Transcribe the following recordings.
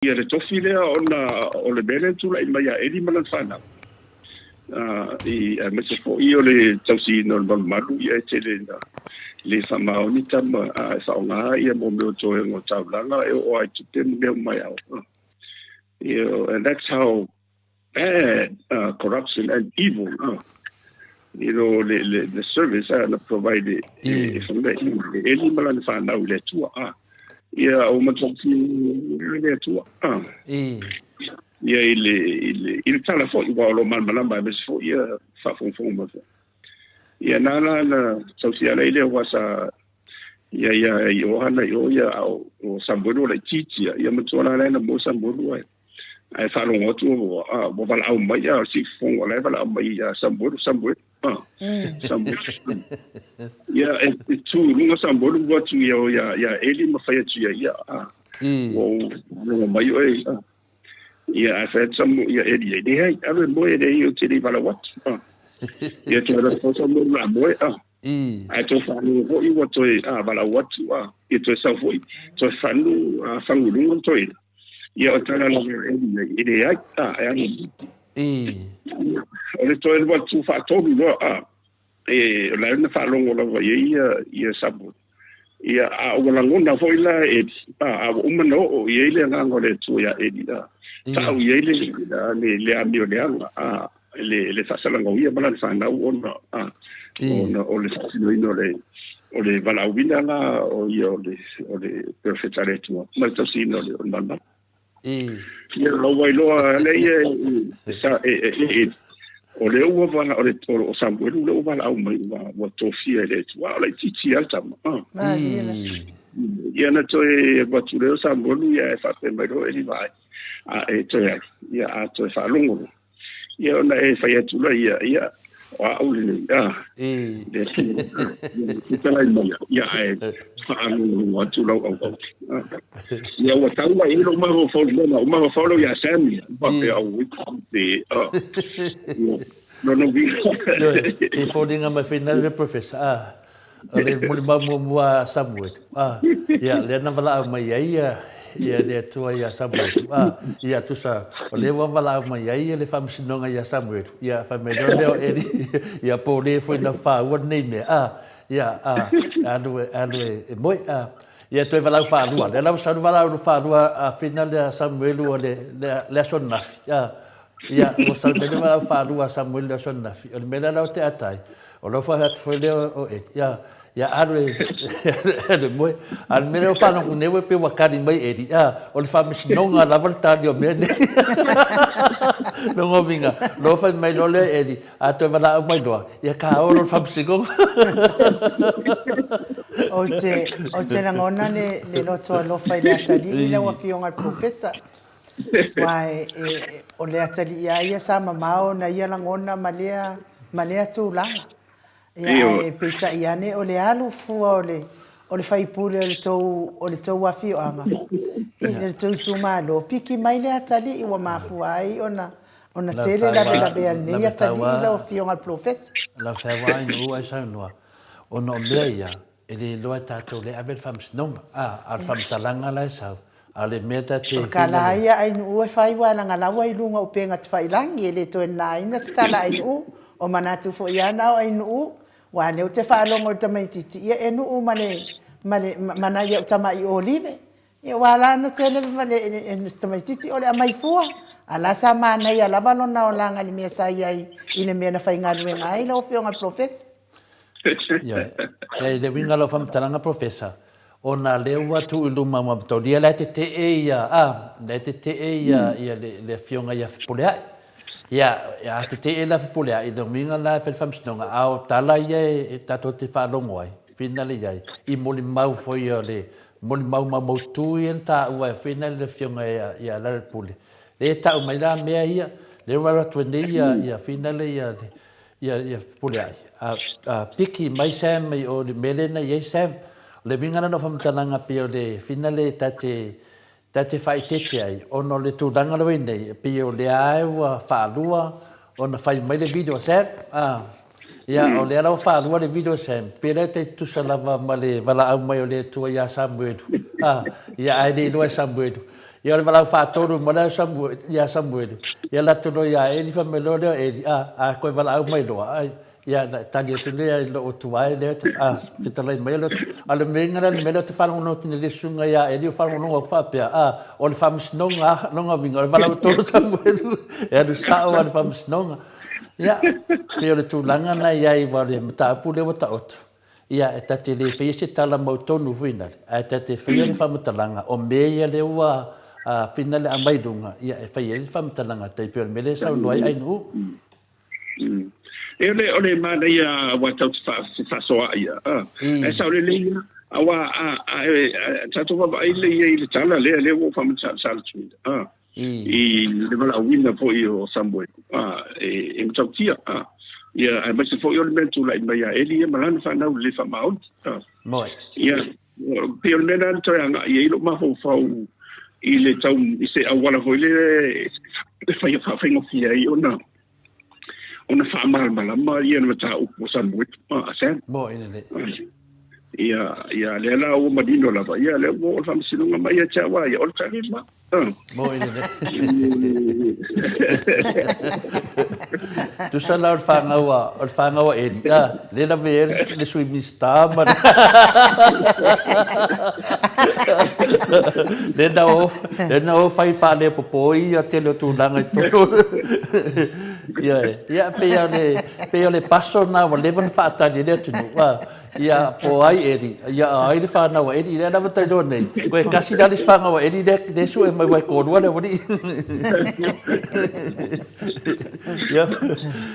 Ia le tofi lea ona o le mea lea na tulai mai ia Eli ma lana fanau, i aemaise foi o le tausiina o le malumalu, ia e tele ina le faamaoni tama a e faaaoga ia mo mea o toega o taulaga e oo lava i tupe ma mea uma e ao. You know, and that's how bad corruption and evil you know, le, le, the service na provide e, e, e Eli ma lana fanau i le Atua. Ia, o matua i le Atua. Ia, i le, i le, i le tala foi, ua o lo malamalama, aemaise foi ia faafogafoga mai foi. Ia, na la na tausia ala i le ua sa, ia, ia, i o hana i o, ia, o, o Samuelu o laitiiti, ia, matua la la na mo Samuelu ai. Ae faalogo atu ua valaau mai a o le siufofoga o la e valaau mai ia Samuelu, Samuelu, a, Samuelu. Ia, e tu i luga Samuelu ua atu ia, ia, ia Eli ma fai atu ia ia, a, ua ou logo mai oe, a. Ia, ae fai atu Samuelu ia Eli, e leai, alu e moe, e leai, ou te le i valaau atu, a. Ia, toe alu atu foi Samuelu la moe, a. Ae toe faalogo foi ua toe valaau atu, a, ia toe sau foi, toe fanu, a, fagu i luga ma toe ina. Ia, o tala lava e nei, e leai, a, e ana. O le toe alu atu faatolu loa, a, e, o la e na faalogo lava i ai ia, ia Samuel. Ia, a ua lagona foi la e Eli, a, a ua uma na oo i ai le agaga o le Atua iā Eli, a, taau i ai le, le, le amio leaga, a, le, le faasalaga o ia ma lana fanau ona, a, ona o le faatinoina o le, o le valaauina la o ia o le, o le perofeta a le Atua, ma le tausiina o le, o le malumalu. Ia, la ua iloa le ia e, sa, e, e, e, e, o lea ua vala, o le, o Samuelu lea ua valaau mai, ua, ua tofia e le Atua, o laitiiti lava le tama. Ah. Ia na toe alu atu lea o Samuelu, ia e faapea mai loa Eli, vaai, a e toe alu, ia a toe faalogo loa. Ia ona e fai atu la ia, ia, o au lenei, a, le fetalai mai, ia ae faalogologo atu lau auau. Ia ua tau mai ai lou mafaufau i le mea, ua mafaufau lau ia Sammy, faapea au pe, a, lona uiga. E foliga mai foi na le professor, a, O le molimau muamua a Samuelu, a, ia, lea na valaau mai ai ia, ia le Atua iā Samuelu, a, ia, tusa, o lea ua valaau mai ai ia le Faamasinoga iā Samuelu, ia, fai mai loa lea o Eli, ia, po o le foi na faua lenei mea, a, ia, a, alu e, alu e, e moe, a, ia, toe valaau faalua, lea la ua sau le valaau faalua a Fina lea a Samuelu o le, le, le aso ananafi, a, ia, ua sau nei le valaau faalua a Samuelu i le aso ananafi, o le mea lea la ou te atai, O lau fai atu foi lea o Eli, ia, ia alu e, alu e moe. A o le mea lea ua faalogo nei ua pei ua kali mai Eli, ia, o le faamasinoga lava le tali o mea nei. Lona uiga, loa fai mai loa lea Eli, a toe valaau mai loa, ia ka o loa le faamasinoga. Ou te, ou te lagona le, le loto alofa i le atalii lau Afioga i le Polofesa. Aua e, e, o le atalii lava ia sa mamao ona ia lagona ma lea, ma lea tulaga. Ia, ae peitai ane o le alu fua o le, o le faipule o le tou, o le tou afioaga, i le tou itumalo, piki mai le atalii ua mafua ai ona, ona tele lavelave a lenei atalii lau Afioga i le Polofesa. Lau Feaoai Nu'u ai saunoa, ona o mea ia, E le iloa e tatou lea ave le faamasinoga, a, a o le faamatalaga la e sau, a o le mea ta te O ka la ia Ainuu e fai ua laga laua i luga upega tafailangi e le toe nanaina se tala Ainuu o manatu foi a na o Ainuu ua lea ou te faalogo i le tamaititi ia e nuu ma le ma le ma nai au tamai olive ia ua ala ona tele ma le se tamaititi o le amai fua a la sa manaia lava lona olaga i le mea sa iai i le mea na faigaluega ai lau afioga i le polofesa. Ioe. E le uiga o lau faamatalaga Professor, ona lea ua tuu i luma ma Metolia la e tetee ia, a, la e tetee ia, ia le, le afioga ia Fepuleai. Ia, a tetee la Fepuleai, lona uiga la e fai le faamasinoga, a o tala ia e, e tatou te faalogo ai, finale i ai, i molimau foi o le, molimau maumautu ia na taua e finale le afioga ia, ia Lealailepule. Lea e tau mai la mea ia, lea ua alu atu ai nei ia, ia finale ia le, Ia, ia Fepuleai. A, a piki mai Sam i o le mea lea na i ai Sam. O le uiga lena o faamatalaga pei o le finale ta te, ta te faaeteete ai, ona o le tulaga lea ua i nei, pei o lea lava ua faalua ona fai mai le video a Sam. A, ia, o lea la ua faalua le video a Sam, pei la e tai tutusa lava ma le valaau mai o le Atua ia Samuelu. A, ia, ae le iloa e Samuelu. Ia, o le valaau faatolu mai lea ia Samuelu, ia alu atu loa ia Eli, fai mai loa lea o Eli, A, a toe valaau mai loa, ai, ia ona e tali atu lea i lou atuai lea, a fetalai mai le atu. A o le mea lea, le mea lea ou te faalogologo atu nei i le susuga ia Eli o faalogologo atu faapea, a, o le faamasinoga lava, lona uiga, o le valaau tonu a Samuelu, e alu sao lava i le faamasinoga. Ia, pei o le tulaga lena i ai, aua o le mataupu lea ua taoto, Ia, e ta te le faia se tala mautonu foi nale, ae ta te faia le faamatalaga, o mea ia lea ua finale aumai i luga, ia, e fai ai le faamatalaga, tai pei o le mea lea e saunoa ai Ainuu. E o le manaia aua tatou te fefaasoaai ia, ae sao lelei ia, aua a tatou vaavaai lelei i ai i le tala lea, lea ua ou faamatalamatala atu, i le valaauina foi o Samuelu, e matautia, ia, aemaise foi o le mea na tulai mai ia Eli ia ma lana fanau i le le faamaoni. Ia, pei o le mea lena na toe agai ai lou mafaufau i le tau, i se auala foi lea e fai faafaigofie ai ona ona faamalamalama ia le mataupu o Samuelu, a Sam. Ia, ia, lea la ua manino lava, ia, lea ua oo le faamasinoga mai ia te au a ia, o le tali lena. Moni lelei. Tusa la o le fanau a, o le fanau a Eli, a, lea lava e ai le Sui Minisita ma le lea na o, lea na o fai faalepopo ia tele o tulaga i totonu. Ioe. Ia, pei o le, pei o le paso lena ua leva ona faatali e le atunuu, a. Ia, po o ai Eli, ia o ai le fanau a Eli, lea lava ta iloa nei, koe tasi la le isi fanau a Eli lea, lea sue mai uae toalua le aualii. Ia,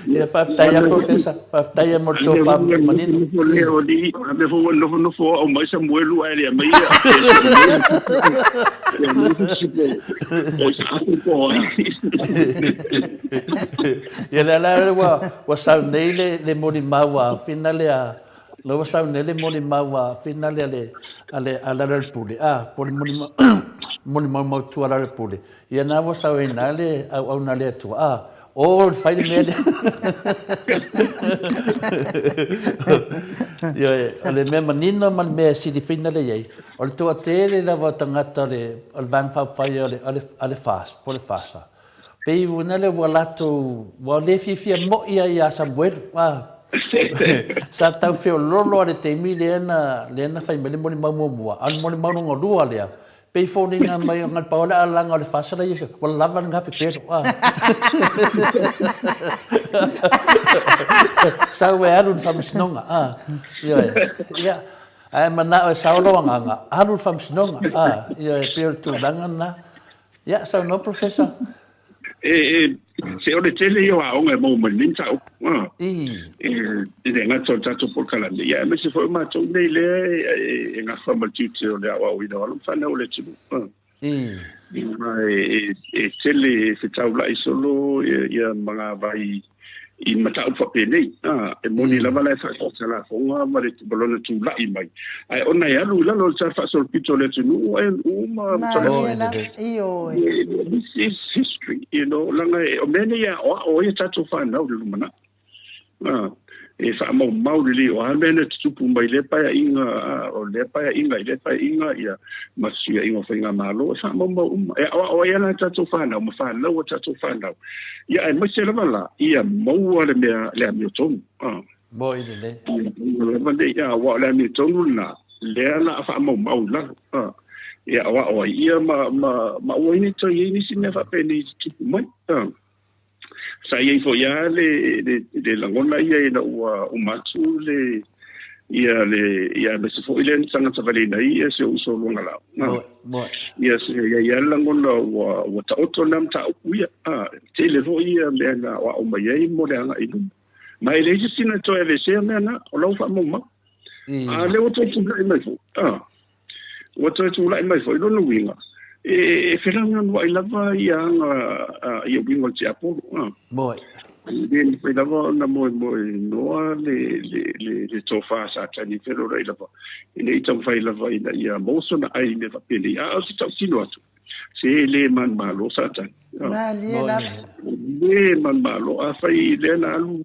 ia faafetai lava Professor, faafetai lava mo le tofa manino. Nofo lea o alii, o le mea foi ua nofonofo au mai Samuelu ae le aumaia. O Isaako po o ai. Ia lea la ua sau nei le molimau a Fina lea, lea ua sau nei le molimau a Fina lea le a le a Lealailepule, a, po o le molimau molimau mautu a Lealailepule. Ia na ua sau ai i ina le auauna a le Atua, a, o fai le mea lea. Ioe, o le mea manino ma le mea e silafia lea i ai, o le toatele lava o tagata o le Vaega Faaupufai a le FAST, po o le FASA, Pei ua lea ua latou, ua le fiafia moi ai ia Samuelu, a. Sa tau feololo lava i le taimi lea na, lea na fai mai le molimau muamua, a o le molimau lona lua lea, pei foliga mai na o le pau lava le alaga o le fasa la e i ai, ua lava lena pepelo, a. Sau e alu i le faamasinoga, a. Ioe. Ia, ae manao e sao lou agaga, alu i le faamasinoga, a. Ioe, pei o le tulaga lena. Ia, saunoa Professor. E, se o le tele ia o aoga e maua mai lenei mataupu. Ah. E, e le gata o le tatou polokalame, ia aemaise foi o matou nei lea e, e, e gafa ma le tiute o le aoaoina o alo ma fanau o le atunuu. Ah. E, e tele e fetaulai solo ia, ia magavai i mataupu faapenei. A, e moni lava la e faasoa lafoga ma le ma lona tulai mai. Ae ona e alu i lalo o le tala faasolopito o le atunuu e uma Malie lava, ioe. This is history, you know, leaga o mea nei e aoao ai a tatou fanau i le lumanai. A, e faamaumau lelei o a mea na tutupu mai lea paeaiga, a, o lea paeaiga i lea paeaiga, ia, ma fesuiaiga o faigamalo, e faamaumau uma. E aoao ai lava tatou fanau ma fanau a tatou fanau. Ia, aemaise lava la, ia maua le mea, le amiotonu. A. Moi lelei. Ia maua lava le, ia, aua o le amiotonu lena, lea o le a faamaumau i lalo. A. E aoao ai, ia ma, ma, ma aua ai ne i toe i ai nisi mea faapenei e tutupu mai. A. Sa i ai foi lava le, le, le lagona ia ina ua uma atu le, ia le, ia aemaise foi lea na tagata valeina ai ia si ou uso Luagalau. Moe, moe. Ia se i ai lava le lagona ua, ua taoto na mataupu ia. A, tele foi ia mea na aoao mai ai mo le agai i luma. Ma e leai se isi na toe aveesea mea na, o la ua faamaumau. A lea ua toe tulai mai foi. A. Ua toe tulai mai foi lona uiga, e felagaluai lava ia aga, ia uiga o le tiapolo. Moe. E le mafai lava ona moemoenoa le tofa a Satani e felorai lava, ina ia taumafai lava ina ia maua sona ai i mea faapenei. A o se tautino atu, se e le manumalo Satani. Malie lava. E le manumalo. Afai lea na alu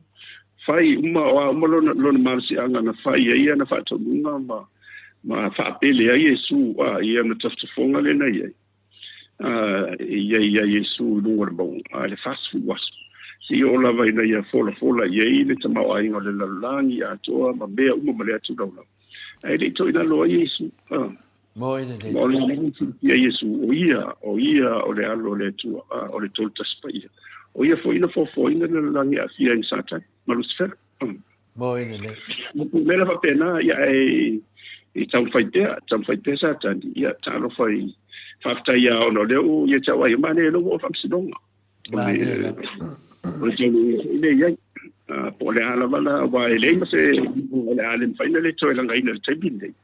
fai uma, o a uma lona, lona malosiaga na fai ai ana faatonuga ma, ma faapele ai Iesu, a, i ana tafatafoga lea na i ai. E i ai ia Iesu i luga o le mauga i le 40 aso, seia oo lava ina ia folafola i ai le tamaoaiga o le lalolagi atoa ma mea uma ma le atu laulau. Ae le i toilalo ai Iesu. Moi lelei. Ma o lea lava e silafia Iesu, o ia, o ia o le Alo o le Atua, o le Tolu Tasi Paia. O ia foi na foafoaina le lalolagi e aafia ai ma Satani, ma Lusifera. Moi lelei. O mea la faapena, ia, e, e taumafai pea, taumafai pea Satani, ia, talofa i, faafetai lava ona o lea ua ia te au ai, manaia loa ua oo i le faamasinoga. O le, o le taunuuga foi lea i ai. Po o le a lava la, aua e leai ma se, o le a le mafai ona le toe lagaina i le taimi lenei.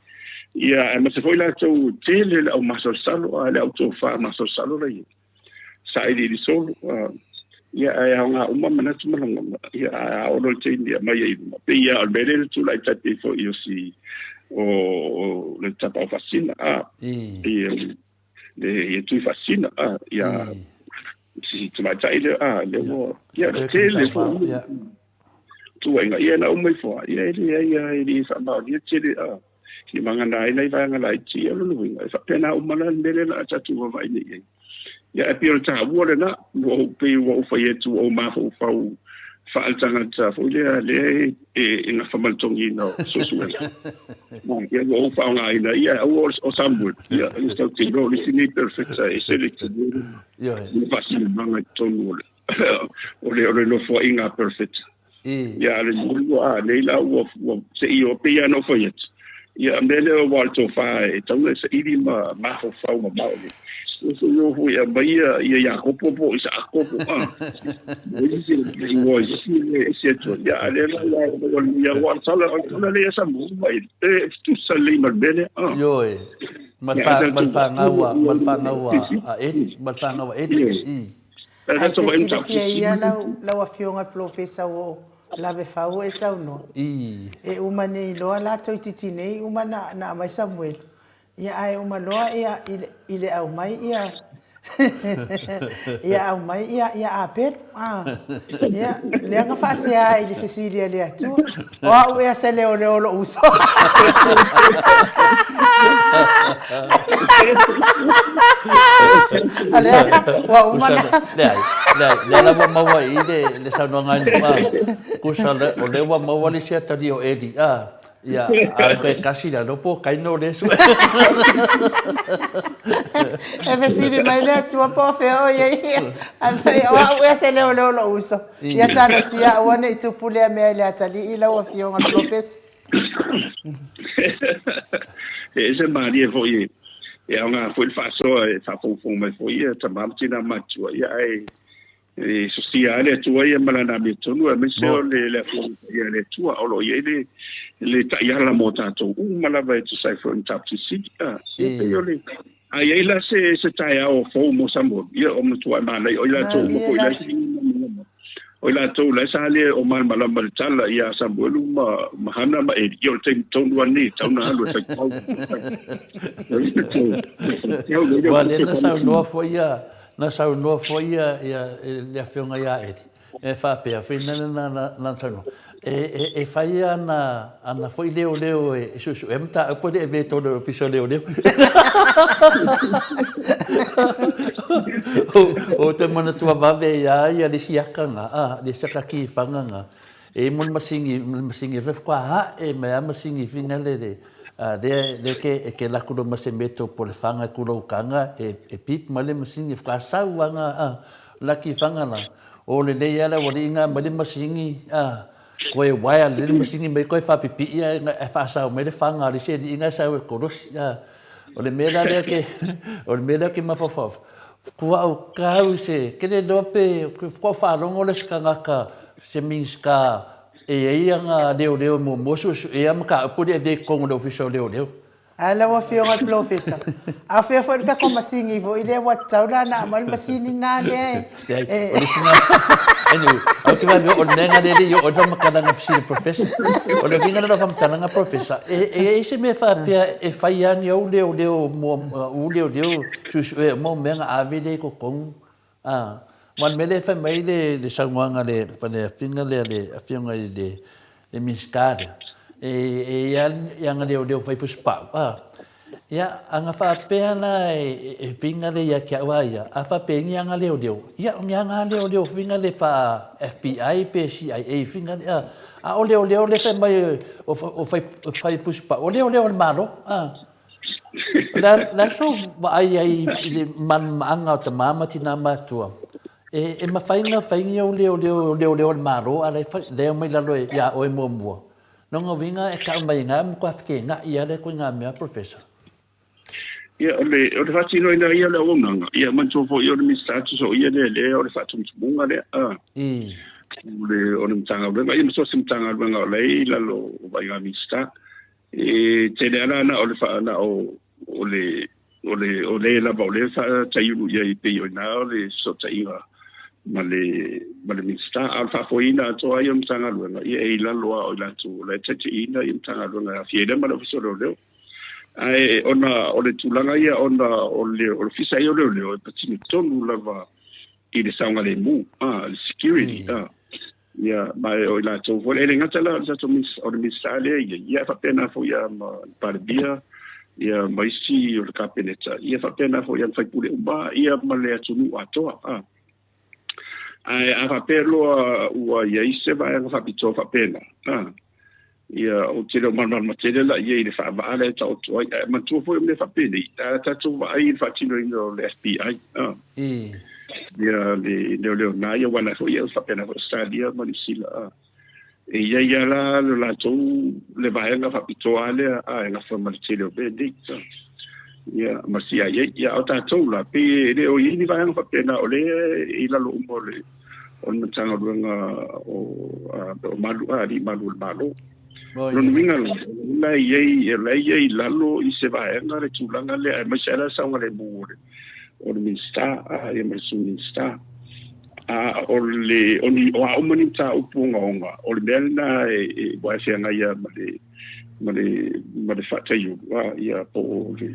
Ia, aemaise foi latou tele le au masalosalo, a le au tofa masalosalo la i ai. Sailiili solo, ia, ae aoga uma manatu ma lagona, ia, ae a oo loa i le taimi e aumai ai i luma, pei lava o le mea lea na tulai tai pei foi o si, o le tapaau faasina, a, ia, le ia tui faasina, a, ia, si tamaitai lea, a, lea ua, ia, le tele foi tuuaiga, ia na uma ifo lava, ia e leai lava, e le faamaonia tele, a, i vagana ai nai vaega laiti, ia o lona uiga, e faapena uma la le mea lea o le a tatou vaavaai nei i ai. Ia, ae pei o le taua lena, ua ou pei ua ou fai atu, ua ou mafaufau faaletagata foi lea, lea e gafa ma le togiina o suesuega. Ia, ua ou faaaogaina, ia, aua o Samuel, ia, e tatou te iloa o le isi nei perfect, e ese le le faasilamaga i totonu o le o le o le nofoaiga a perfect. Ia, a o le ua a nei la ua ua se i o pei lava ona ou fai atu. Ia, o le mea lea aua o le tofa e tatau ona e saili ma mafaufau mamao i se i o foi e aumai ia ia Iakopo po o Isaako po o a. Igoa i isi e ese atu ai. Ia, a o lea la ua ia ua o le tala o le tala lea ia Samoa ma e tutusa lelei ma le mea lea. Ioe. Ma le fanau a ma le fanau a Eli, ma le fanau a Eli. Ae te silafia ia lau Afioga i le Polofesa ua ou lave fau e saunoa. E uma nei loa la toeitiiti nei uma na aumai Samuelu. Ia ae uma loa ia i le aumai ia ia aumai ia ia Apelu. A. Ia lea na faasea i le fesili a le Atua. O au ea se leoleo o lou uso. A lea ua uma na. Leai, leai, lea la ua maua i i le, le saunoaga a Nu'u, a, kusa o lea ua maua le isi atalii o Eli, a, ia, a toe tasi la lea po o Kaino lea e sue. E fesili mai le Atua po o fea o i ai, o au ea se leoleo o lou uso. Ia talosia aua ne i tupu lea mea i le atalii lau Afioga i le Polofesa. E ese malie foi e aoga foi le faasoa e faafogafoga mai foi ia tama ma tina matutua ia ae e sosia lava le Atua ia ma lana amiotonu aemaise o le le Afioga Paia a le Atua o lo o i ai le le taiala mo tatou uma lava e tusa ai foi o le mataupu silisili. A, ia pei o le A i ai la se se taeao fou mo Samoa, ia o matuai manaia, o i latou uma foi la o i latou la e sa le o malamalama i le tala ia Samuelu ma ma Hana ma Eli, ia o le taimi tonu lava lenei e tatau ona alu e faitau. Aua lea na saunoa foi ia, na saunoa foi ia ia le Afioga ia Eli, E faapea, finale na na saunoa, e fai ana ana foi leoleo e suesuea mataupu e le avea i totonu o le Ofisa o Leoleo. Ou te manatua vave ia ia le isi aka na, a, le isi aka kifaga na, e i mo le masini, le masini e faatoa ae mai lava masini finale le, a, lea, lea ke, e ke laku loa ma se meto po o le faga e kulaukaga e, e pip mai le masini, faatoa sau lava na, a, la kifaga la. O lelei lava le aualii na aumai le masini a, koe waea lelei le masini mai koe faapipii ae faasao mai le faga a le isi alii na e sau e kolosi a. O le mea la lea ke, o le mea lea ke mafaufau, faatoa ou tau i se, ke le iloa pe, faatoa ou faalogo lea i se tagata, se Minisita e i ai ana leoleo e muamua suesuea mataupu e le avea i totonu o le Ofisa o Leoleo. Ae lau Afioga i le Polofesa, a o fea foi le tatou masini foi lea ua tatau la ona aumai le masini lena lea e... Leai, o le isi na... Anyway, ou te vaai o le mea lena lea e le i oo ai le faamatalaga fesili a le Professor. O le uiga lena o lau faamatalaga Professor, e i ai se mea faapea e fai lava ni au leoleo u leoleo suesuea uma mea ona ave lea i totonu. Aua o le mea lea e fai mai ai le saunoaga a le afioga lea, le Afioga i le Minisita lea, e i ai lava ana leoleo fai fusipau. Ia, a na faapea la e finga le ia te au a ia, a faapea ni aga leoleo, ia o ni aga leoleo finga le faa FBI pe CIA finga le, a, a o leoleo le fai mai o, o fai, fai fusipau, o leoleo a le Malo, a. O le a, le a sou vaai ai i le malamalamaaga o tama ma tina matutua, e, e mafai ona fai ni ou leoleo, leoleo a le Malo a la e fai, la e omai i lalo ia oe muamua. Lona uiga e tau mai ina e matua fekena'i lava lea ituaiga mea, Professor. Ia, o le, o le faatinoina ia o le auaunaga, ia manatua foi o le Minisita tusa o ia lea lea o le faatumutumuga lea, a. O le, o le Matagaluega, ia ma so o se Matagaluega o la e i lalo o vaaiga a Minisita. E tele lava la na o le faa, na o, o le, o le, o le lava o lea faataiulu i ai pei o ina o le fesootaiga ma le, ma le Minisita. A o le faafoeina atoa ai o le Matagaluega, ia e i lalo lava o i latou o la e taitaiina ia Matagaluega e aafia ai lea ma le Ofisa o Leoleo. Ae ona o le tulaga ia ona o le, o le Ofisa ia o Leoleo e patino tonu lava i le saogalemu, a, le security, a. Ia, ma o i latou foi, e le gata la o le tatou o le Minisita lea ia, ia e faapena foi ia ma le Palemia, ia ma isi o le Kapeneta, ia faapena foi ia ma faipule uma, ia ma le atunuu atoa. A. Ae a faapea loa ua i ai se vaega faapitoa faapena, a, ia ou te le o malamalama tele la i ai i le faavaa lea e taoto ai. Ae manatua foi o mea faapenei, a tatou vaai i le faatinoina o le FBI, a, ia le leoleo na ia, aua o la foi e faapena foi Ausetalia ma Niu Sila, a. E i ai lava la lo latou le vaega faapitoa lea, a, e gafa ma le tele o mea nei, a. Ia, ma CIA. Ia, a o tatou la, pei e le o i ai ni vaega faapena, o lea e i lalo uma o le o le Matagaluega o, o Malu, a, Alii Malu o le Malo. Lona uiga la, la e i ai, la e i ai i lalo i se vaega le tulaga lea, aemaise lava la saogalemu o le, o le Minisita, a, ia ma le Sui Minisita. A o le, o ni, o a uma ni mataupu ogaoga, o le mea lena e, e, ua e feagai lava ma le, ma le, ma le faataiulu, a, ia, po o le,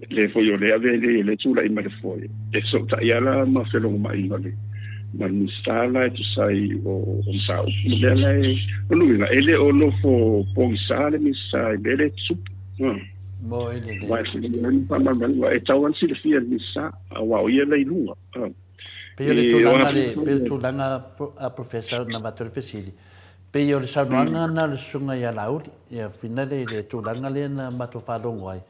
le foi o le ave le, le tulai mai le foe, e fesootai lava la ma felogomai ma le, ma le Minisita la e tusa ai o, o mataupu ma mea la e, o lona uiga, e le o nofo pogisa le Minisita i mea lea e tutupu. Mo i lelei. Aua e faamalamalama, e tatau lava ona silafia e le Minisita, aua o ia la i luga. Pei o le tulaga le, pei o le tulaga a Professor na avatu ai le fesili, pei o le saunoaga na a le Susuga ia Laauli, ia finale i le tulaga lea na matou faalogo ai,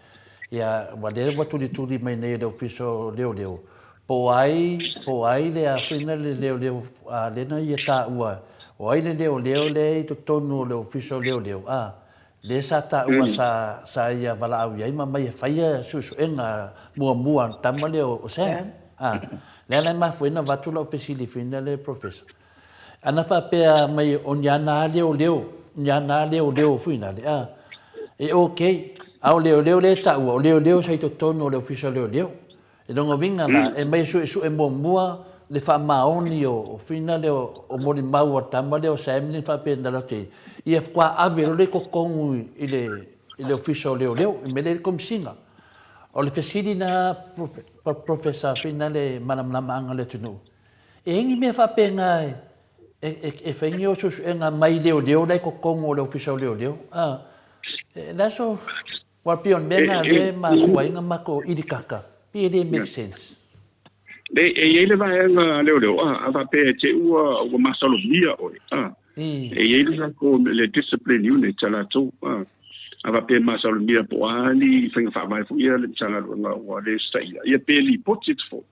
ia ua lea ua tulituli mai nei e le Ofisa o Leoleo, po o ai, po o ai le a finale le leoleo a lea na ia taua, o ai le leoleo lea i totonu o le Ofisa o Leoleo, a, Lea sa taua sa sa ia valaau i ai ma mai e faia suesuega muamua a le tama lea o Sam. A, lea la e mafua ai ona avatu lau fesili fina le Professor. Ana faapea mai o ni ana a leoleo, ni ana a leoleo foi nale, a, e okay. A o leoleo lea e taua, o leoleo sa i totonu o le Ofisa o Leoleo. I lona uiga la, e aumai e suesue muamua le faamaoni o fina lea o molimau a le tama lea o Sam lea na faapea na alu atu ai, ia faatoa ave loa lea i totonu i le Ofisa o Leoleo, i mea lea i le Komesina. O le fesili lena Professor fina le malamalamaaga o le atunuu, e i ai ni mea faapena e fai ni suesuega mai leoleo la i totonu o le Ofisa o Leoleo? Le aso Aua pei o le mea lena lea e mafua ai ona matou ilikaka, pei e le make sense. E i ai le vaega leoleo, a, a faapea e te ua, ua masalomia oe, a, e i ai le latou, le discipline unit a latou, a, a faapea e masalomia po o a ni faiga faavae foi a le Matagaluega ua le usitaia, ia pe lipoti atu foi.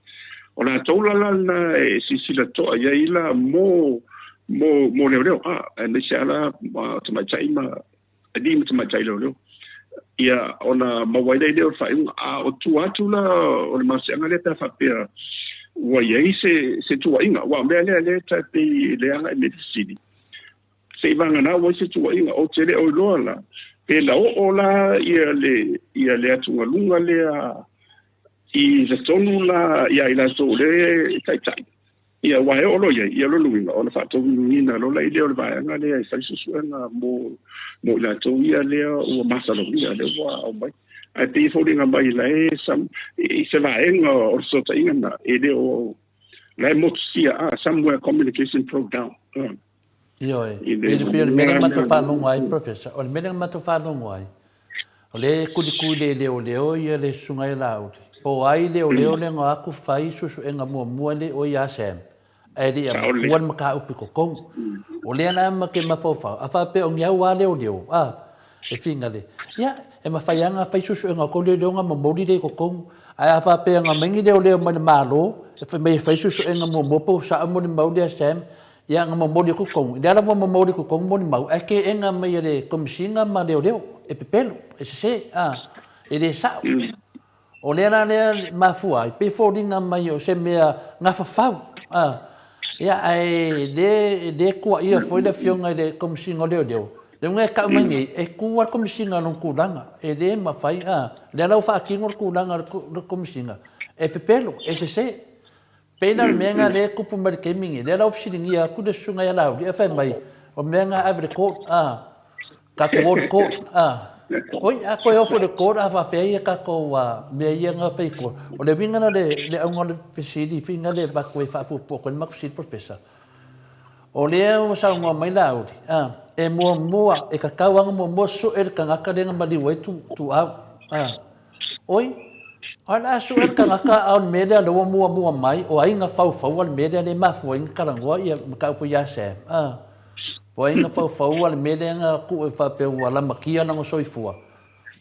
O latou la la lena e silasila toa i ai la mo, mo, mo leoleo, a, aemaise lava la tamaitai ma alii ma tamaitai leoleo. Ia, ona maua ai lea o le faaiuga. A o tua atu la o le malosiaga lea pe a faapea ua i ai se, se tuuaiga. Aua o mea lea lea ta pei e agai mai le fesili. Se i vagana ua i se tuuaiga, ou te le o iloa la, pe na oo la ia le, ia le atugaluga lea i le tonu la ia i latou lea e taitai. Ia, aua e oo loa i ai, ia lona uiga, ona faataunuuina loa lea o le vaega lea e fai suesuega mo, mo i latou ia lea ua masalomia, lea ua aumai. Ae pei e foliga mai la e some, i se vaega o le fesootaiga lena, e le o, la e motusia, ah, somewhere communication broke down. Ah. Ioe, pei o le mea lea na matou faalogo ai, Professor, o le mea lea na matou faalogo ai, O lea e kulikuli e leoleo ia le Susuga ia Laauli. Po o ai leoleo lea na o atu fai suesuega muamua le o ia Sam, ae le i avatua le mataupu i totonu. O lea la ma te mafaufau, a faapea o ni au lava leoleo, a, e finale, ia, e mafai lava ona fai suesuega a tou leoleo ona momoli lea i totonu. Ae a faapea na aumai ni leoleo mai le Malo e fai mai e fai suesuega muamua po o sao molimau lea a Sam, Ia, na momoli atu totonu, lea la ua momoli i totonu molimau, ae teena mai e le Komesina ma Leoleo, e pepelo, e sese, a, e le sao. O lea la lea e mafua ai, pei e foliga mai o se mea gafafau, a, ia, ae le, le tuuaia foi le Afioga i le Komesina o Leoleo, le uiga e tau mai nei, e tu lava le Komesina i lona tulaga, e le mafai, a, lea la ua faatino le tulaga a le Komesina, e pepelo, e sese. Pei la o le mea lena lea e tupu mai i le taimi lenei, lea la ua fesiligia atu le susuga ia Laauli, ae fai mai, o le mea lena ave i le court, a, tatou o i le court, a. Oi, a toe ofo i le court a faapefea ia tatou mea ia na fai i court. O le uiga lena o le auga o le fesili, fina lea e avatu ai e faapuupuu atu ai le matou fesili Professor. O lea ua saunoa mai Laauli, a, e muamua, e tatau lava ona muamua sue le tagata lea na maliu ai Tuuau, a. Oi, o le a sue le tagata a o le mea lea lea ua muamua mai, o ai na faufauа le mea lea lea e mafua ai ona talanoa ia mataupu ia Sam, a. O ai na faufauа le mea lea na tuu e faapea ua lamatia lona soifua.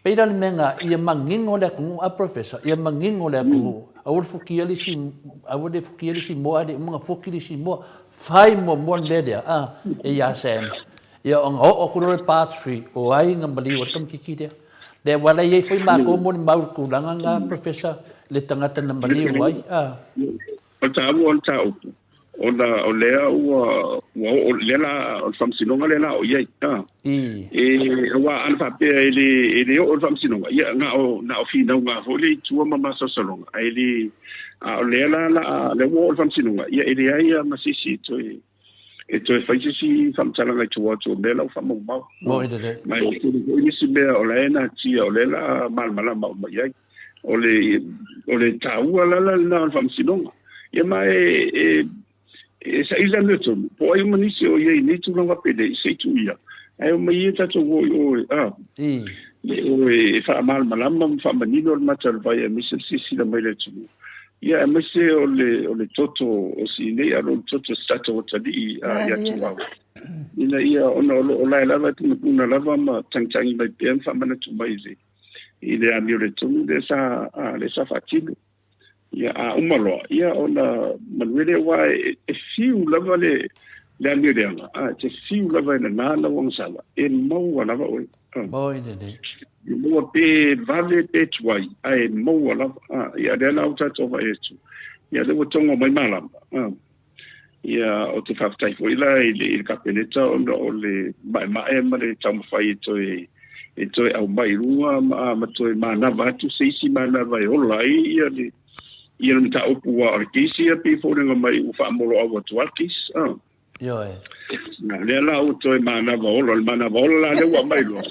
Pei la o le mea lena, ia manino le atunuu, a Professor, ia manino le atunuu, aua le futia le isi, aua le futia le isi moa ae le i uma ona futi le isi moa. Fai muamua le mea lea, a, e ia Sam. Ia ona oo atu loa i le part three, o ai na maliu ai le tamaitiiti lea. Lea aua la e i ai foi matou molimau i le tulaga lena Professor, le tagata na maliu ai. A. O le taua o le mataupu, ona o lea ua ua oo, lea la, o le faamasinoga lea la o i ai. A. I. E, aua ana faapea e le, e le oo i le faamasinoga, ia na o, na o finauga foi lea i tua ma masalosaloga, ae le, a o lea la, la, lea ua oo i le faamasinoga, ia e leai lava ma se isi e toe, e toe fai se isi faamatalaga i tua atu o mea la ua faamaumau. Moni lelei. Ma e tele foi nisi mea o la e natia, o lea la malamalama uma i ai. O le, o le taua la la lena o le faamasinoga. Ia ma e, e, e saili la mea tonu, po o ai uma nisi o i ai i nei tulaga faapenei, se i tuu ia. Ae omai ia tatou o i o, a, le o e faamalamalama ma faamanino le mata o le vai aemaise le silasila mai le atunuu. Ia aemaise o le o le toto o Sinei a o le toto o se tatou atalii ia Tuau. Ina ia ona o lo o lae lava e punapuna lava ma tagitagi mai pea ma faamanatu mai i le i le amioletonu lea sa lea sa faatino. Ia a uma loa ia ona manuia lea aua e, e fiu lava le le amioleaga, a e te fiu lava e nana lau agasala, e maua lava oe. Moi lelei. E maua pe vave pe tuai, ae maua lava. A, ia lea la ua tatou vaai atu. Ia lea ua togo mai malama. A, ia ou te faafetai foi la i le, i le Kapeneta ona o le maemae ma le taumafai e toe e toe aumai i luga ma, ma toe manava atu se isi manava e ola ai ia le ia le mataupu aua o le case ia pei e foliga mai ua faamoloau atu lava le case. A. Ioe. Na, lea la ua toe manava ola, o le manava ola la lea ua aumai loa,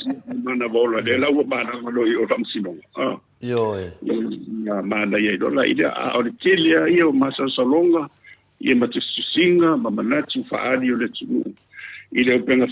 manava ola, lea la ua manava loa i o i le faamasinoga. Ah. Ioe. Ia manaia ai loa la i lea, a o le tele lava ia o masalosaloga, ia ma tusitusiga ma manatu faaali o le atunuu i le upega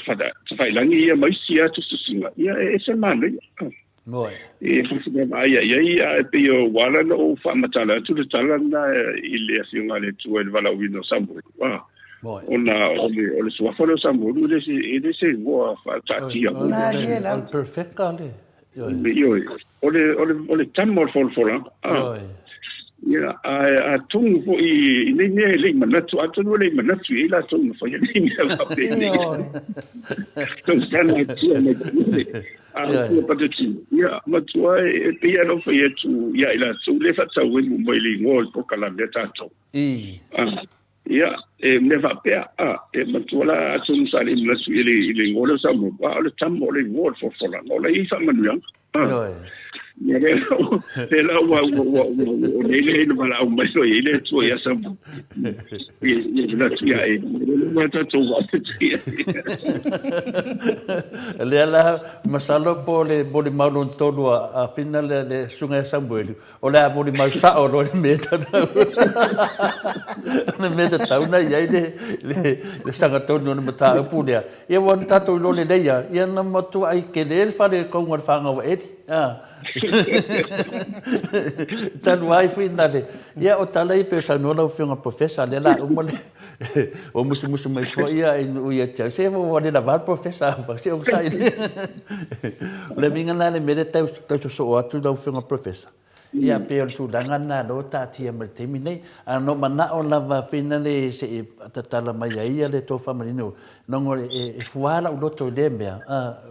tafailagi ia ma isi lava tusitusiga, ia e ese le manaia. Ah. Moe. E faaivai i ai, ae pei ua ala ona ou faamatala atu le tala lena i le Afioga a le Atua i le valaauina o Samuelu, a, ona o le, o le suafa lea o Samuelu e le se, e le se igoa faataatia. O le perfecta le, ioe. Ioe, o le, o le, o le tama o le folafolaga, a. Ioe. Ia, ae atonu foi i nei mea e le i manatu, atonu e le i manatu i ai latou na faia nei mea faapenei. Tausaga tia mai le a tua patatino. Ia, matua e pei lava ona ou fai atu ia i latou lea e faatau ai mai le igoa o le polokalame a tatou. Ia, e mea faapea, a, e matua la atonu sa le i manatu i le igoa lea o Samoa, a o le tama o le igoa o le folafolaga, o la e i ai faamanuiaga. Ia lea la ua ua ua ua ua nei le ina valaau mai loa i ai le Atua ia Samoa. Ia ia manatu ia e ua tatou vaafetia. Lea la masalo po o le molimau lona tolu a Fina le le susuga ia Samuelu, o le a molimau sao loa le mea tatau. Le mea tatau ona i ai le le le sagatonu o le mataupu lea. Ia ua tatou iloa lelei lava, ia na matuai tele le faletonu o le fanau a Eli. Talu ai foi na le, ia o tala ia pei ona saunoa lau Afioga Professor, lea la uma le, ua musumusu mai foi ia i nuu ia te au, se ua le lava le Professor, se onosai. O le uiga lena le mea lea tau sosoo atu lau Afioga Professor, ia pei o le tulaga lena o lea ua taatia mai i le taimi lenei. Ae na ou manao lava finale se i tatala mai ai ia le tofa manino, leaga e fua lou loto i lea mea,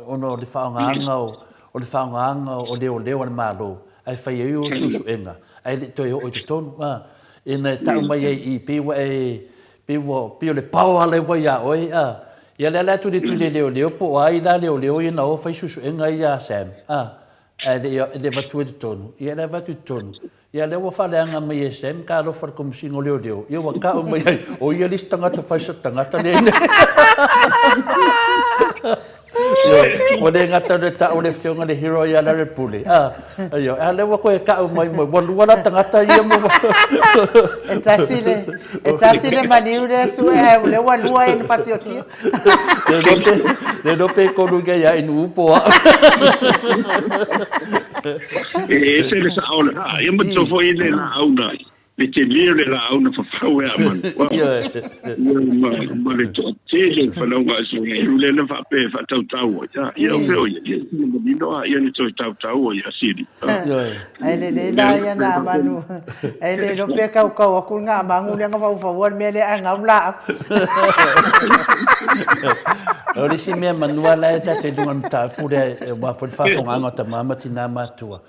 ona o le faaaogaina o o le faaaogaina o leoleo a le Malo ae fai ai o suesuega ae le i toe oo i totonu a. Ina e tau mai ai i i pei ua e pei ua pei o le power lea ua ia oe a. Ia lea la e tulituli e leoleo po o ai la leoleo ia na o fai suesuega ia a Sam a ae le i le avatua i totonu. Ia le avatu i totonu Ia lea ua faaleaga mai e Sam ka alofa le Komesina o Leoleo, ia ua tau mai ai, o ia le isi tagata fai sa tagata lea ina. Ioe, ua le gata le tau le afioga le hero ia Larry Pule. Ah, ioe, a lea ua koe tau mai mo, ua lua la tagata ia mo. E tasi le, e tasi le maliu lea sue ae o lea ua lua e na fasiotia. Le iloa pe, le iloa pe kolu ia ia inu po au. E ese le sao o le haa. Ia ma foi le laau na, le tele o le laau na fafau e amanu. Ia, ma, ma le toatele o fanauga a Isaraelu lea na faapea e faatautau ai. Ia, o fea o ia, ia, ina manino a ia na toe tautau ai a Siri. Ae lelei la ia na manu. Ae le iloa pe kaukau atu le gamagu lea na faufaua le mea lea ae gau laau. O le isi mea manua la e tatou i luga o le mataupu lea aua foi le faafofogaaga o tama ma tina matutua.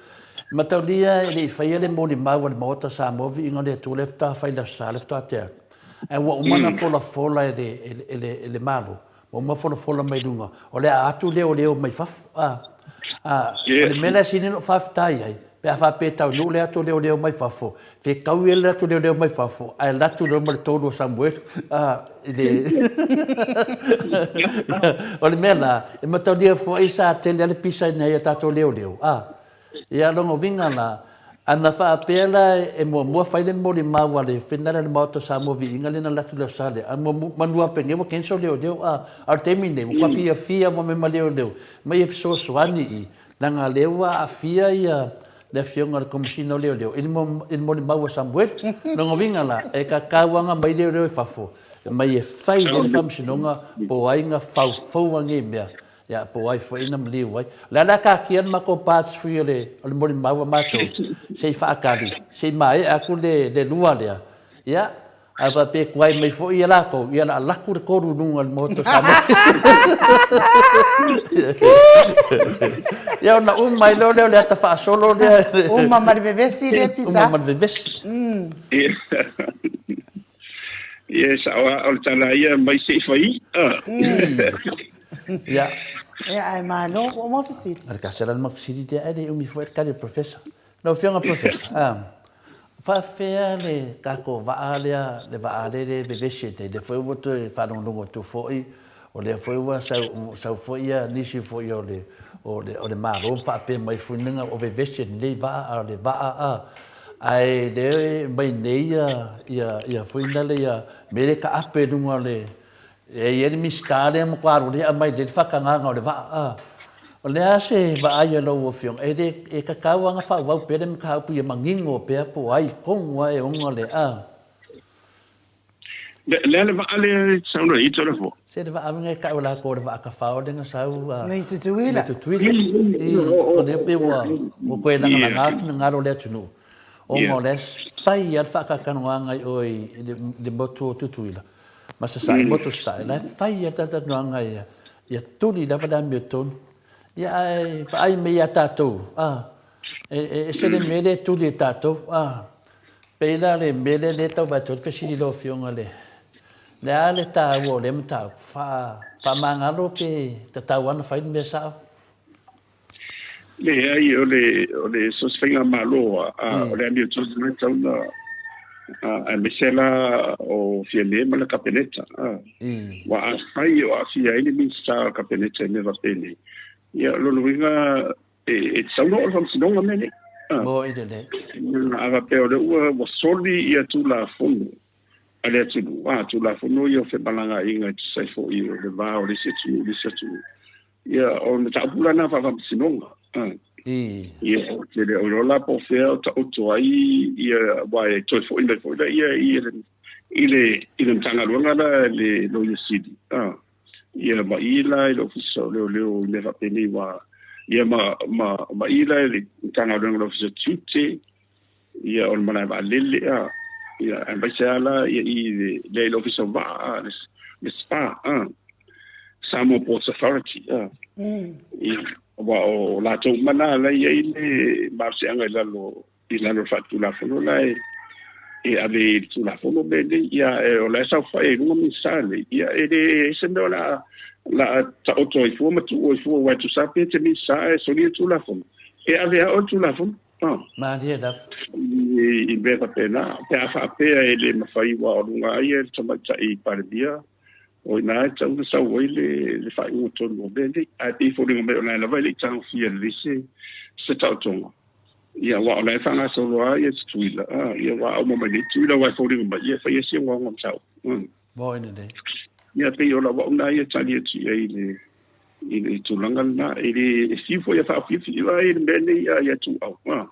E mataulia e le i faia le molimau a le Maota o Samoa viiga o le Atua lea faatoa fai i le Aso Sa lea faatoa tea atu. Ae ua uma ona folafola e le Malo Ua uma folafola mai luga, o le a atu leoleo mai fafo. A, a, o le mea lea sili ona ou faafetai ai, pe a faapea e taunuu le atu o leoleo mai fafo, fetaui ai le atu leoleo mai fafo, ae alu atu loa ma le tolu o Samuelu. A, i le O le mea la, e mataulia foi sa tele lava le pisaina ai a tatou leoleo, a. Ia, lona uiga la, ana faapea la e muamua fai le molimau a le Fenala le Maota o Samoa Viiga lea na alu atu i le Aso Sa lea, a manu lava penei ua cancel leoleo, a o le taimi lenei, ua matua fiafia lava ma leoleo mai e fesoasoani i, leaga lea ua aafia ia le Afioga i le Komesina o Leoleo i le molimau a Samuelu. Lona uiga la, e tatau lava ona aumai leoleo i fafo, mai e fai lelei le faamasinoga po o ai na faufauina nei mea. Ia, po o ai foi na maliu ai. O le a la taatia le matou parts free o le, o le molimau a matou, se i faatali, se i maea atu le, le lua lea. Ia, a faapea e tuai mai foi ia latou, ia o le a alu atu le tolu i luga o le Maota o Samoa. Ia ona uma ai loa lea o le ata faasolo lea. Uma ma le vevesi lea pisa. Uma ma le vevesi. Ia, e sao lava, o le tala ia mai se i fai. Ia. Ia, ae malo, ua uma fesili. O le tasi la le mau fesili lea, ae le umi foi le tali a le Professor. Lau Afioga Professor, a, faafefea le tatou vaa lea, le vaa lea e vevesi nei, lea foi ua toe faalogologo atu foi, o lea foi ua sau, sau foi ia nisi foi o le, o le, o le Malo ma faapea mai foi na o vevesi lenei vaa, a o le vaa a, ae lea e aumai nei ia, ia, ia foi nale ia mea lea e taape i luga o le, E i ai le Minisita lea e matua alu lea aumai lelei le faatagaga o le vaa. A o le a se vaai a lau Afioga, e le, e tatau lava ona faaauau pea le mataupu ia manino pea po o ai tonu lava e ona le a. Le a le vaa lea e saunoa i tau lafo? Se le vaa lena e tau e latou o le vaa tafao lea na sau a. Nei Tutuila. Nei Tutuila. I, o lea pei ua, ua toe lagalaga finagalo o le atunuu, ona o lea e fai lava le faatalatalanoaga i o i le motu o Tutuila. Ma Sasae, motu Sasae, la e fai lava le talatalanoaga ia, ia tuli lava le amiotonu. Ia ae vaai mai ia tatou, a, e ese le mea lea e tuli e tatou, a. Pei la le mea lea lea e tau vaai atu ai le fesili i lau Afioga le, le a le taua o lea mataupu, faamagalo pe tatau lava ona fai le mea sao? Leai, o le, o le so o se faigamalo a, o le amiotonu lava e tatau ona, aemaise la o Fiame ma le Kapeneta. Aua afai o aafia ai le Minisita o le Kapeneta i mea faapenei, ia o lona uiga e tatau ona oo i le Faamasinoga mea nei. Mo i lelei. A faapea o lea ua soli ia Tulafono a le atunuu, a, Tulafono ia o femalagaaiga e tusa ai foi o le va o le isi atunuu i le isi atunuu. Ia, o le mataupu la lena faafaamasinoga. Ia, ou te le o iloa la po o fea o taoto ai ia, aua e toe foi mai foi lea i le i le i le Matagaluega la le Loia Sili, a, ia ma i la i le Ofisa o Leoleo i mea faapenei aua ia ma ma ma i la i le Matagaluega o le Ofisa o Tiute, ia o le malae vaalele, a, ia aemaise lava la ia i le lea i le Ofisa o Vaa, a, le le SPA, a, Samoa Ports Authority, a. Ia, aua o latou uma na la e i ai le malosiaga i lalo i lalo o le faatulafono la e e ave i le tulafono mea nei, ia e, o la e saofai ai i luga Minisita nei, ia e le se mea o le a la a taoto ai fua ma tuu ai fua, aua e tusa pe te Minisita ae solia le tulafono, e ave lava oe le tulafono. Ah. Malie lava. I mea faapena, pe a faapea e le mafai aua o luga lava ia le tamaitai Palemia, o i ina e tatau ona sau ai le, le faaiuga tonu o mea nei. Ae pei e foliga mai o la e lava e le i tagofia lelei se, se taotoga. Ia, aua o la e faagasolo lava ia Tutuila, ah, ia aua a uma mai nei Tutuila aua e foliga mai, ia e fai ai si ogaoga mataupu. Mm. Moi lelei. Ia, pei o lau au lena ia tali atu i ai i le, i le tulaga lena. E le, e fiu foi e faafiafi ai le mea nei ia, ia Tuuau. Ah.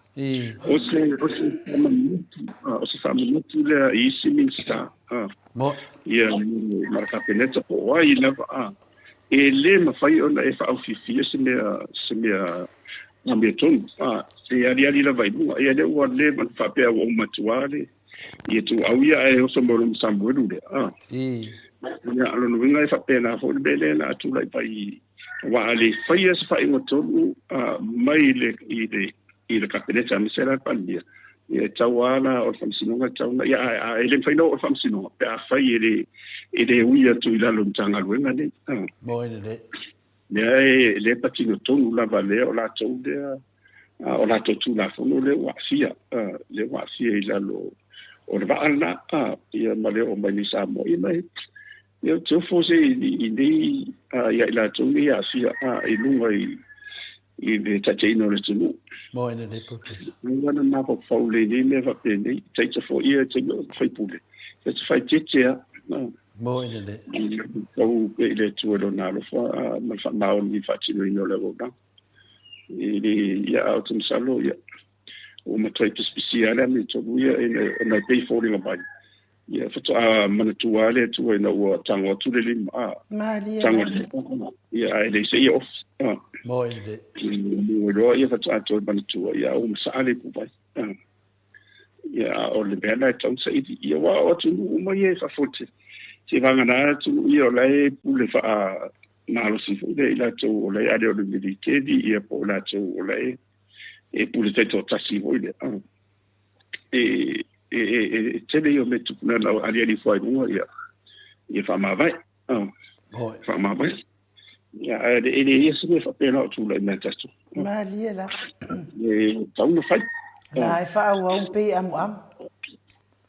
O se, o se faamanatu, ah, o se faamanatu lea i isi Minisita. Ah. Mo. Ia, ma le Kapeneta po o ai lava. Ah. E le mafai ona e faaofiofia se mea, se mea amiotonu. Ah. E aliali lava i luga. Ia, lea ua leva ona faapea ua uma atu lava le, Ia Tuuau ia ae oso mai lona Samuelu lea. Ah. Ia, o lona uiga e faapena foi le mea lea na tulai mai aua a le faia se faaiuga tonu mai le, i le, i le Kapeneta aemaise la le Palemia, ia e tatau lava la o le Faamasinoga e tatau ona, ia a, e le mafai ona oo i le Faamasinoga pe afai e le, e le ui atu i lalo o Matagaluega nei. Ah. Moi lelei. Lea e, lea e patino tonu lava lea o latou lea, o latou Tulafono lea ua aafia, lea ua aafia i lalo o le vaa lena, ia ma le oo mai nei i Samoa. Ia ma ia ou te ofo se i nei ia i latou nei e aafia i luga i i le taitaiina o le atunuu. Mo ina nei Professor. Ua na mafaufau lelei nei mea faapenei, taita foi ia taimi o sui usufono, ta te faaeteete lava. Mo ina nei. Tau pea i le Atua i Lona alofa ma le faamaoni i le faatinoina o le auaunaga. I le, ia, a ou te masalo, ia, ua matuai pisipisia lava le amiotonu ia, ona e pei e foliga mai, ia, faatoa manatua lava le Atua ina ua tago atu le lima, a, Malie tago le lima, ia, ae le se i ofi, a. Mo i le. Ua iloa, ia, faatoa toe manatua, ia, ua masaa le ipuvai, a. Ia, a o le mea lena e tatau ona saili, ia, aua o atunuu uma ia e faafote, seivagana atunuu ia o la e pule faa, malosi foi lea i latou o la e ale o le militeli ia po o latou o la e e pule taitoatasi foi lea. E e e e tele ia o mea tupu na na aliali ifo ai luga ia ia faamavae. Faamavae. Ia ae e le ia se mea faapena o tulai mai tatou. Malie la. E tau na fai. La e faaauau pei e amuamu.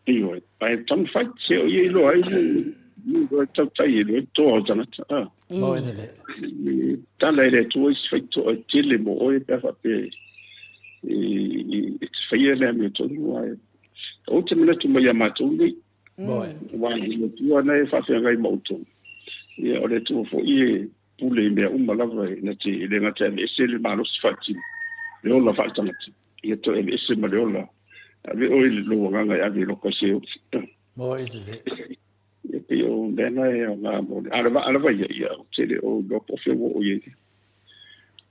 Ioe, ae taumafai, se o ia iloa ai le iloa tautai e iloa toa o tagata. Ah. Oi Tala e le Atua isi faitoa e tele mo oe pe a faapea e e te faia le amiotonu ae ou te manatu mai ia matou nei. Aua o le Atua na e faafeagai ma outou. Ia o le Atua foi e pule i mea uma lava e na te e le gata e aveese le malosi faaletino, le ola faaletagata, ia toe aveese ma le ola. Ave oe i lou agaga e ave i loko ai se oti. Moi lelei. Ia pei o mea na e aoga mo le. A o le vaa lava ia, ia ou te le o iloa po o fea ua oo i ai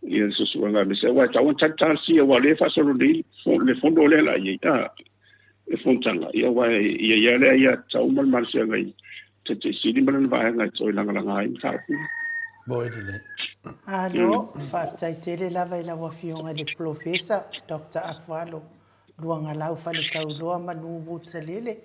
ia le suesuega aemaise aua e tatau ona talitalasia aua o lea e faasolo nei le fono lea o le a i ai a le fonotaga ia aua e i ai lava le aiatatau ma le malosiaga i Taitaifono Sili ma lana vaega e toe lagalaga ai mataupu. Moi lelei. Alo, faafetai tele lava i lau Afioga i le Polofesa Doctor Afualo Luagalau Faletauloa Manu Woods-Salele,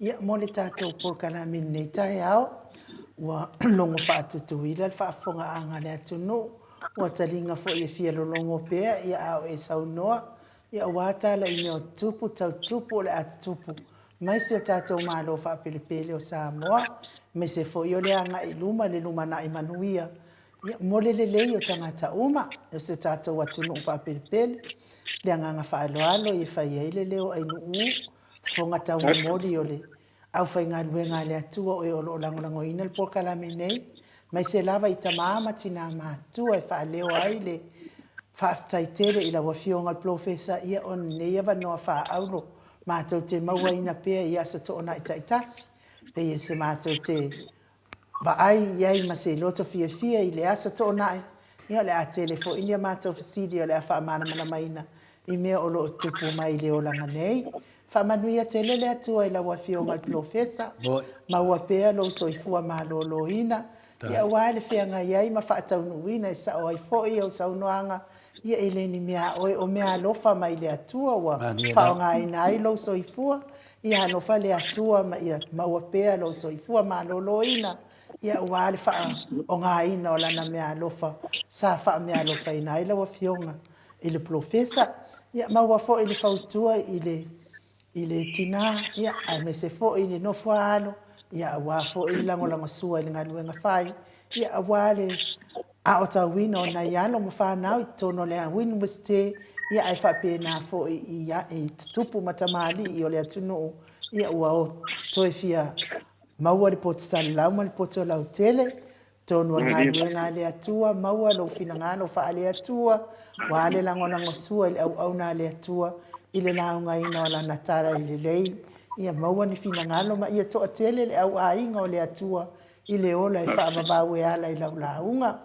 ia, mo le tatou polokalame i lenei taeao. Ua logo faatutuila le faafofogaaga a le atunuu, ua taliga foi e fia lologo pea, ia, a o e saunoa, ia, aua tala i mea o tutupu, tau tutupu o le a tutupu mai si o tatou Malo faapelepele o Samoa, aemaise foi o le agai i luma i le lumanai manuia, ia, mo le lelei o tagata uma o si o tatou atunuu faapelepele. Le agaga faaaloalo i e fai ai le leo ainuu, fofoga taumomoli o le aufaigaluega a le Atua o e o lo o lagolagoina le polokalame nei, maise lava i tama ma tinā matua e faaleo ai le. Faafetai tele i lau Afioga le Polofesa ia o lenei avanoa faaauro matou te mauaina pea i aso toonai taitasi, pei e se matou te vaai i ai ma se loto fiafia i le aso toonai, ia o le a tele foi ni a matou fesili o le a faamalamalamaina i mea o lo o tupu mai i le olaga nei. Faamanuia tele le Atua i lau Afioga i le Polofesa, maua pea lou soifua maloloina, ia aua le feagai ai ma faataunuuina e sao ai foi au saunoaga, ia e le ni mea a oe, o mea alofa mai le Atua ua faaaogaina ai lou soifua, ia alofa le Atua ma ia maua pea lou soifua maloloina, ia aua le faaaogaina o Lana meaalofa sa faameaalofaina ai lau Afioga i le Polofesa. Ia maua foi le fautua i le i le tina, ia, aemaise foi le nofo a alo, ia, aua foi le lagolagosua i le galuega fai, ia, aua le aotauina o nai alo ma fanau i totonu o le Iunivesite, ia, ae faapena foi i, i tupu ma tamalii o le atunuu, ia, ua toe fia maua le poto salalau ma le poto lautele. Totonu o le galuega a le Atua, maua lou finagalo faale-Atua, ua le lagolagosua i le auauna a le Atua i le laugaina o Lana tala lelei. Ia maua ni finagalo ma ia toatele le au aiga o le Atua i le ola e faavavau e ala i lau lauga.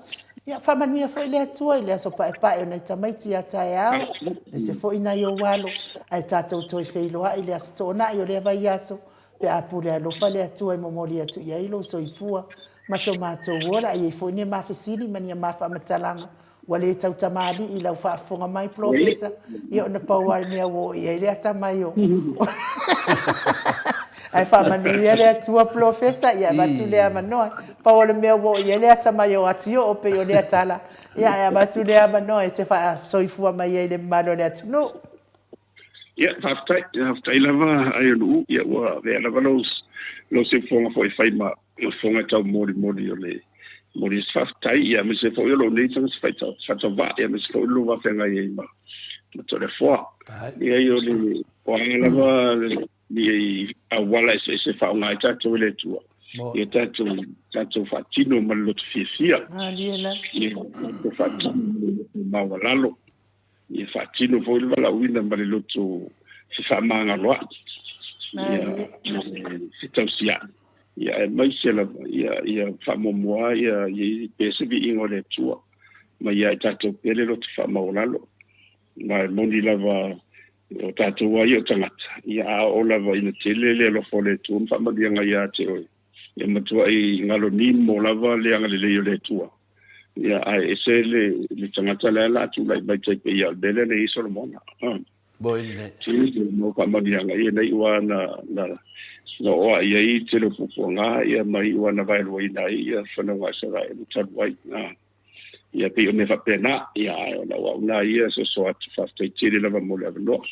Ia faamanuia foi le Atua i le aso paepae o nai tamaiti a taeao, aemaise foi nai ou alo, ae tatou toe feiloai i le Aso Toonai o lea vaiaso, pe a pule alofa le Atua e momoli atu i ai lou soifua ma so matou ola. A i ai foi ni a ma fesili ma ni a ma faamatalaga ua le tautamalii i lau faafofoga mai, Polofesa, ia ona pau lava le mea ua oo i ai le atamai o Ae faamanuia le Atua Polofesa, ia avatu le avanoa. Pau o le mea ua oo i ai le atamai o Atioo pei o lea tala, ia ae avatu le avanoa e te faasoifua mai ai i le mamalu o le atunuu. Ia, faafetai, faafetai lava Aionu'u, ia ua avea lava lou, lou siufofoga foi e fai ma fofoga e tau molimoli o le momoli atu faafetai, ia aemaise foi o lou nei tagata faatauvaa, ia aemaise foi o lou faafeagai ai ma Toleafoa. Leai o le, o a lava ni auala eseese e faaaoga ai tatou e le Atua, ia tatou, tatou faatino ma le loto fiafia. Ia tatou faatino ma le loto maualalo. Ia faatino foi le valaauina ma le loto fefaamagaloa'i, ia fetausia'i, ia aemaise lava ia ia faamuamua ia i ai pea se viiga o le Atua ma ia i tatou pea le loto faamaualalo. Ma e moni lava o tatou lava ia o tagata, ia a oo lava ina tele le alofa o le Atua ma faamanuiaga ia te oe, ia matuai galo nimo lava le agalelei o le Atua. Ia, ae ese le, le tagata lea la tulai mai tai pei o le mea lea na i ai Solomona. Moi le. Tele mo faamanuiaga ia na iu lava na, na, na oo i ai tele o puapuaga ia ma iu lava na vaeluaina ai ia fanauga a Isaraelu talu ai. Ia pei o mea faapena, ia ae o lau au na ia soso atu faafetai tele lava mo le avanoa.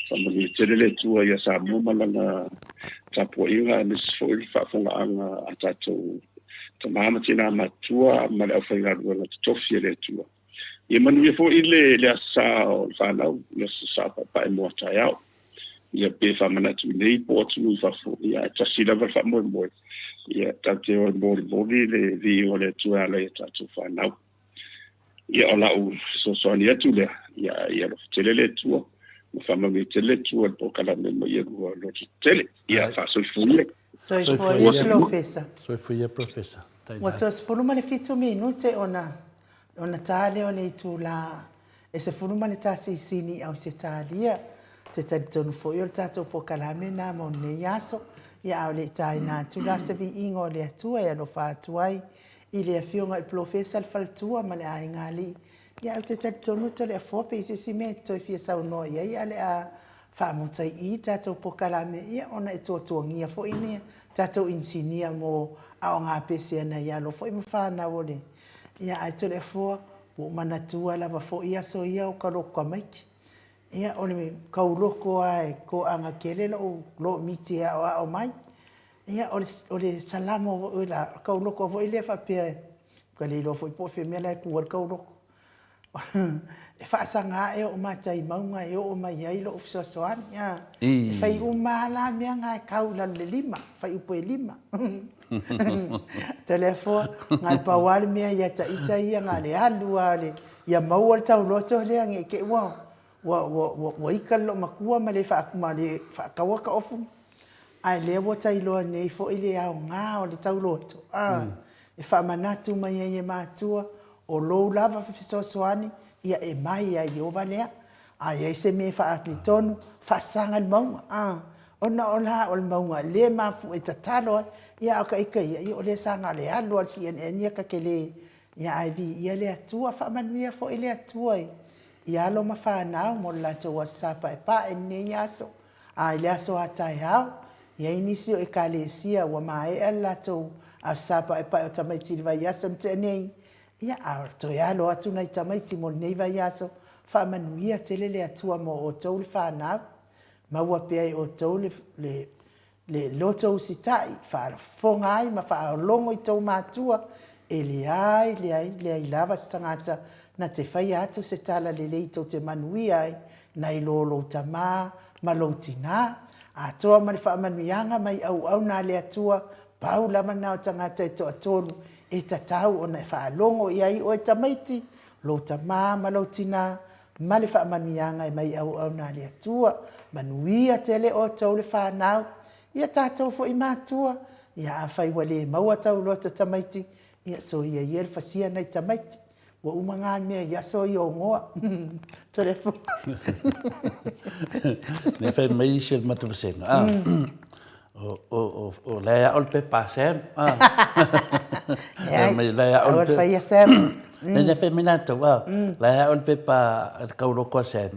Faamanuia tele le Atua ia Samoa ma lana tapuaiga aemaise foi le faafofogaaga a tatou tama ma tina matutua ma le aufaigaluega totofi a le Atua. Ia manuia foi le, le Aso Sa o le fanau, le Aso Sa paepae mo a taeao. Ia pe faamanatu i nei po o atunuu i fafo, ia ae tasi lava le faamoemoe, ia tatou te o e molimoli le viiga o le Atua e ala i a tatou fanau. Ia o lau fesoasoani atu lea, ia, ia alofa tele le Atua, ma faamanuia tele le Atua i le polokalame ma ia lua loto tele. Ia faasoifua ia. Soifua ia Polofesa. Soifua ia Polofesa. Ua toe 17 minute ona ona ta lea o le itula e 11 i Sini i Ausetalia. Ou te talitonu foi o le tatou polokalame lena mo lenei aso. Ia a o le i taina atu la se viiga o le Atua e alofa atu ai i le Afioga i le Polofesa le Faletua ma le Aiga Alii. Ia ou te talitonu Toleafoa pe i se isi mea e te toe fia saunoa i ai a o le a faamuta i i tatou polokalame, ia ona e tuatuagia foi ni tatou inisinia mo aoga pese a nai alo foi ma fanau o le Ia ae Toleafoa, ua ou manatua lava foi aso ia o ka loku tamaiti. Ia o le kauloko lava e toaga tele lou lomiti e aoao mai. Ia o le, o le salamo foi la, o le kauloko foi lea faapea, ou te le iloa foi po o fea mea la e tu ai le kauloko. E faasaga ae o'u matai mauga e oo mai ai lo'u fesoasoani a. E fai uma a la mea na e tau i lalo le lima, fuaiupu e lima. Toleafoa, na o le pau lava le mea ia ita ia na o le alu lava o le, ia maua le tauloto lea ne i te i ua ua ita le loomatua ma le faataua le ofu, ae lea ua ta iloa nei foi le aoga o le tauloto e faamanatu mai ai e matua, o lou lava fesoasoani ia e mai lava i Ieova lea. A i ai se mea e faaletonu, faasaga i le mauga, ona o la o le mauga o lea e tatalo ai, a o ita ia, o lea sa na o le alu lava o le CNN ia ta te le… ae viia le Atua. Faamanuia foi le Atua i alo ma fanau mo le latou Aso Sa Paepae i lenei aso. A i le aso a taeao, e i ai nisi o Ekalesia ua maea le latou Aso Sa Paepae o tamaiti i le vaiaso na tea nei, ia, a toe alo atu nai tamaiti mo lenei vaiaso, faamanuia tele le Atua mo outou le fanau, maua pea e outou le loto usitai, faafofoga ai ma faalogo i outou matua, e leai, leai, leai lava se tagata na te faia atu se tala lelei tou te manuia ai nai lo lou tama ma lou tina. Atoa ma le faamanuiaga mai auauna a le Atua, pau lava lena o tagata e toatolu e tatau ona e faalogo i ai oe tamaiti, lou tama ma lou tina, ma le faamanuiaga e mai auauna a le Atua. Manuia tele outou le fanau, ia tatou foi matua, ia afai ua le maua tauloto tamaiti, ia soia ia le fasia nai tamaiti, ua uma na mea i aso ia o Noa. Toleafoa. Ne fai mai isi o le matou vasega, o la e ao le pepa a Sam. Leai, la e ao le pepa. Faia Sam. Ne fai mai latou, la e ao le pepa a le kauloko a Sam.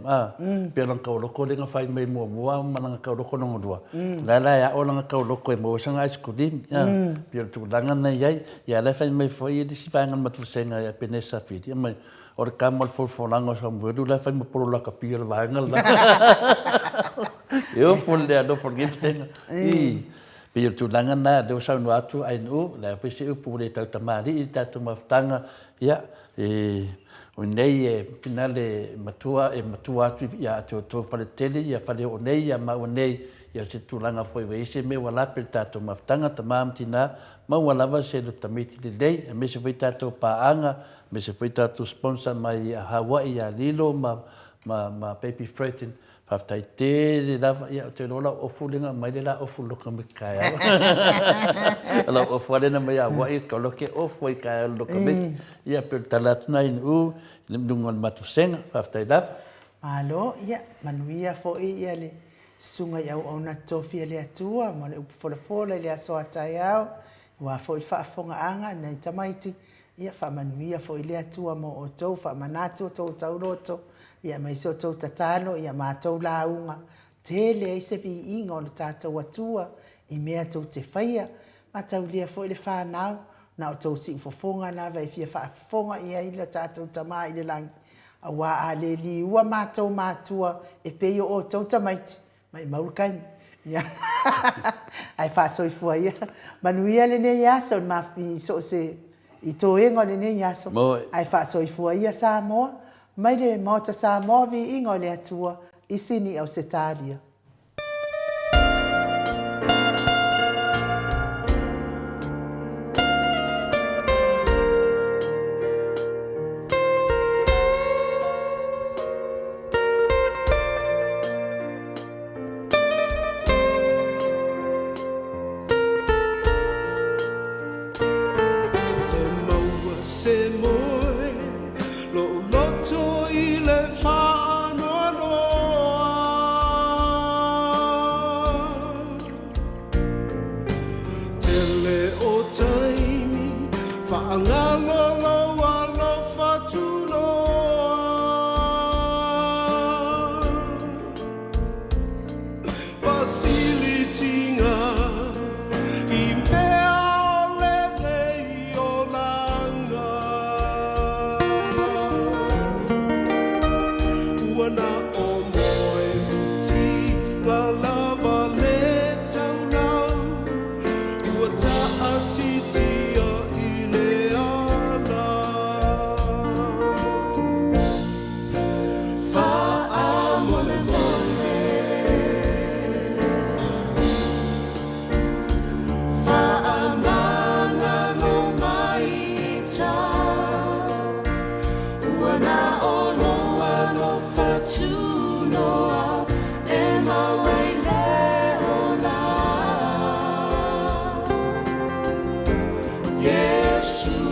Pei o lana kauloko lea na fai mai muamua ma lana kauloko lona lua. La la e ao lana kauloko e maua ai sana aisekulimi. Pei o le tulaga na i ai. Ia la e fai mai foi le isi vaega o le matou vasega ia Penesa Fili, mai o le tama o le folafolaga o Samuelu la e fai ma polo lakapi o le vaega le la. E ofo le alofa o lenei vasega. I, pei o le tulaga lena, lea ua saunoa atu Ainuu, o le a foi se upu ua le tautamalii i le tatou mafutaga, ia, e, o nei e finale matua, e matua atu ia te outou Faletele, ia Faleoo nei, ia maua nei, ia o se tulaga foi ua i ai se mea ua lape i le tatou mafutaga, tama ma tina, maua lava se loto lelei, aemaise foi tatou paaga, aemaise foi tatou sponsor mai Hawaii ia Lilo ma, ma, ma Baby Freighton. Faafetai tele lava, ia ou te iloa o lau ofu lea na aumai le la ofu i le lokomiti taeao. O lau ofu lava lea na aumai Hawaii, ou te ofu ai taeao i le lokomiti. Ia pei o le tala atu lena i Nu'u, i luga o le matou vasega. Faafetai lava. Malo, ia manuia foi le susuga i auauna totofi a le Atua ma le upu folafola i le aso a taeao, aua foi le faafofogaaga a nai tamaiti, ia faamanuia foi le Atua mo outou, faamanatu outou tauloto, ia aemaise outou tatalo, ia matou lauga, tele ai se viiga o le tatou Atua i mea tou te faia, mataulia foi le fanau, na o tou siufofoga lava e fia faafofoga i ai le tatou Tama i le Lagi, Aua a le liua matou matua e pei o outou tamaiti, maimau le taimi. Ia. Ae faasoifua ia. Manuia lenei aso i so o se i toega o lenei aso. Ae faasoifua ia Samoa mai le Maota Samoa viiga o le Atua i Sini Ausetalia. E maua se moe Lou loto i le faanoanoa. Tele o taimi faangalo lou alofa tunoa. Fasilitiga i mea o lenei olaga. Ua na o moe mitiga lava le taulau, ua taatitia i le ala. Iesu.